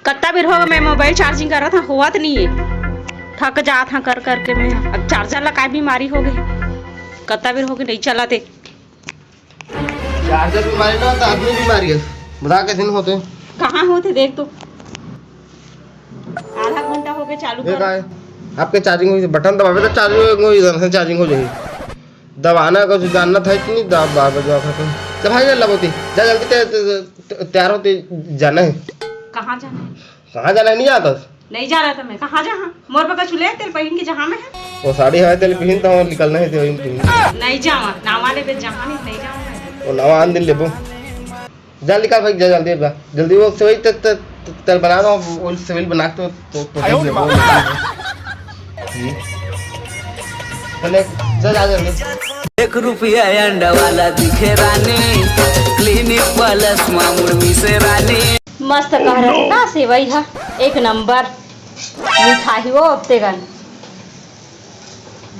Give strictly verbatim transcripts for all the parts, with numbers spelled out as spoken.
कत्ता बेर होगे मैं मोबाइल चार्जिंग करत हंव, होवत नइ हे। थक जात हंव कर करके मैं। अब चार्जर ला काय बीमारी होगे, कत्ता बेर होगे नइ चलत हे। चार्जर बीमारी ना होता, आदमी बीमारी हे। बता कैसे नहीं होते? कहाँ होते देख तो। आधा घंटा होगे चालू ये कर। का है? आपके चार्जिंग होई, बटन दबावे तो चार्जिंग होई, इधर से चार्जिंग हो जाई। दबाना का कुछ जानना था इतनी दा-, बार बार जवाब खत्म। चल भाई, जल्दी बोती, जा जल्दी ते-, ते-, ते-, तैयार होती जाना है। कहाँ जाना है? कहाँ जाना है, नहीं जाता? नहीं जा रहा था मैं, कहाँ जहाँ? मोर बका चुले तेल पहिन के जहाँ मैं है। वो साड़ी हवाई तेल पहिन तो निकलना है, तेल पहिन। नहीं जावा, नावा ले बे जहाँ नहीं, नहीं जावा मैं। वो नवा आन दिन लेबो। जा निकाल भाई, जा जल्दी, जा जल्दी। वो सेवई ते, ते, ते, तेल बना दो, वो सेवई बना के तो, तो, तो आयो रे माँ। जी। चले, जा, जा जल्दी। एक रुपया अंडा वाला दिखे रानी, क्लिनिक प्लस मा मुड़ मिसे रानी। मस्त कह रहे का सेवई हा, एक नंबर मिठाई हो अब तेगन।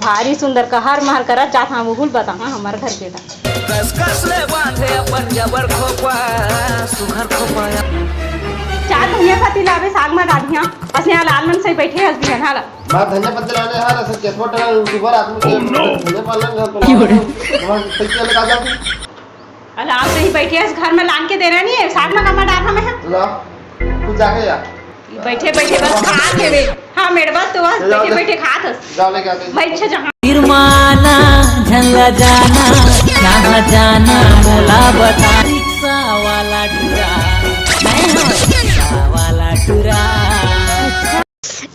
भारी सुंदर कहर महर करत जात हंव, उहुल बताहा हमर घर के ता। कस कस ले बांधे अपन जबर खोपा, सुघर खोपा। चार धनिया पत्ती लाबे, साग मा डालिहा। असने लाल मन से बैठे हस बिहन हाला। बात धनिया पत्ती लाने हाल, ऐसे केसवा टंगा यूट्यूबर आदमी के धनिया पालन घर पर। क्यों रे? वहाँ पैसे लेके आ जाओ। अरे आप सही बैठे हस घर में लान के देना नहीं है, साग मा कमा डाल हमें है। ला, तू जाके यार। बैठे बैठे बस खा के रे। हाँ, मेरे बस तो बस ले जाओ, बैठे ले। बैठे खात हस। जाओ, लेके आते हैं। मैं इच्छा जहाँ। फिर माना झंगा जाना, कहाँ जाना, मोला बता। रिक्शा वाला टुरा, मैं हूँ रिक्शा वाला टुरा।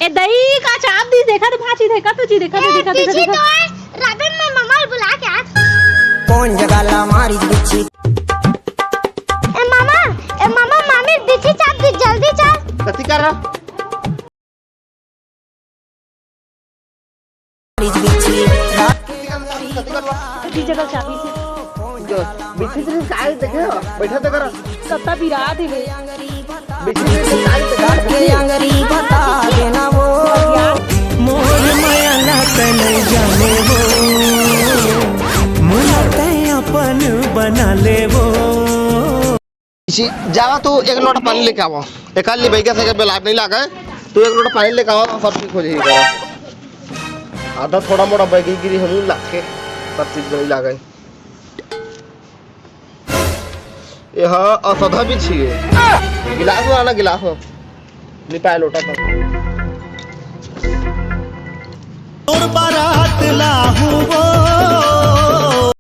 ए दई का चाप दिस, देखा तो भांची, देखा तो जी, देखा तो, ए, देखा, देखा, दीदी देखा। तो है, राबे मैं मामा ल बुला के आत। कौन जगह ला मारी बिच्छी? ए मामा, ए मामा, मामी बिच्छी चाप दिस, जल्दी चल। कथी कर रहा? मारी बिच्छी। जी जगह चाबी से। बिच्छी तेरी काय देखे हो? बैठा तो कर। कत्ता बिरा दे रे। बिच्छी तेरी काय देखे हो? के अंगरी बता देना वो। मोर मया ला तै नहीं जाने वो, मोला तै अपन बना ले वो। इसी जावा तू एक लोटा पानी लेके आवा। एक आली बैगा से बेलाब नहीं लागे, तू एक लोटा पानी लेके आवा, सब ठीक हो जाएगा। आधा थोड़ा मोड़ा बैगी गिरी हम लाके सब चीज नहीं लागे। ये हाँ, असधा भी छिए। गिलास में आना, गिलास में। नहीं पाए लोटा तक। तोर बारात लाहू वो।